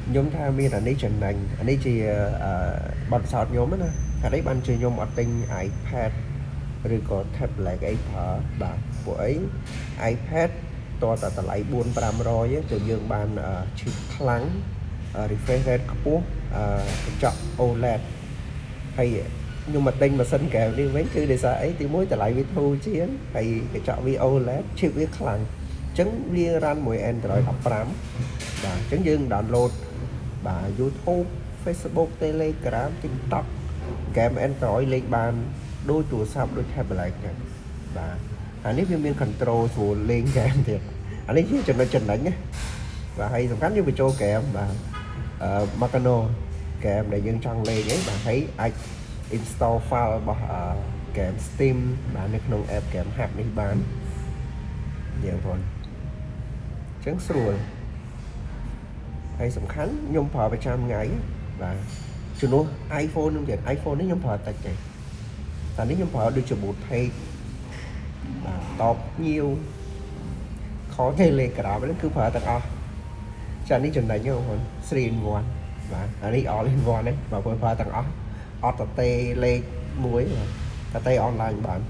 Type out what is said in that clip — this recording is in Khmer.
ខ្ញុំថាមានអានេះចំណេញអានេះជាអឺបទពិសោធន៍ខ្ញុំណាអានេះបានជាខ្ញុំអត់ទិញ iPad ឬក៏ tablet អីប្រើបាទពួកអី iPad តើតតម្លៃ4 500ទៅយើងបាន chip ខ្លាំង refresh rate ខ្ពស់កញ្ចក់ OLED ហើយខ្ញុំមកទិញម៉ាស៊ីនកែវនេះវិញគឺដោយសារអីទីមួយតម្លៃវាធូរជាងហើយកញ្ចក់វា OLED chip វាខ្លាំងអញ្ចឹងវា run មួយ Android 15បាទអញ្ចឹងយើង download បាទ YouTube, Facebook, Telegram, TikTok ហ្គេម Android លេងបានដូចទូរស័ព្ទដូច tablet ចឹងបាទអានេះវាមាន control ស្រួលលេងហ្គេមទៀតអានេះជាចំណុចចំណេញណាបាទហើយសំខាន់យើងបញ្ចូលហ្គេមបាទអឺ Macano ហ្គេមដែលយើងចង់លេងអីបាទហើយអាច install file របស់អឺ game Steam បាទនៅក្នុង app Game Hub នេះបានយើងបងអញ្ចឹងស្រួលហើយសំខាន់ខ្ញុំប្រើប្រចាំថ្ងៃបាទជំនួស iPhone ខ្ញុំទៀត iPhone នេះខ្ញុំប្រើតិចទេតែនេះខ្ញុំប្រើដូចជា boot page បាទតបញៀវខ Telegram ហ្នឹងគឺប្រើទាំងអស់ចានេះចំណេញហ្នឹងបងប្អូន3 in 1បាទអានេះ all in 1 ហ្នឹងបងប្អូនប្រើទាំងអស់អត់តទេលេខមួយបាទតទេអនឡាញបាន។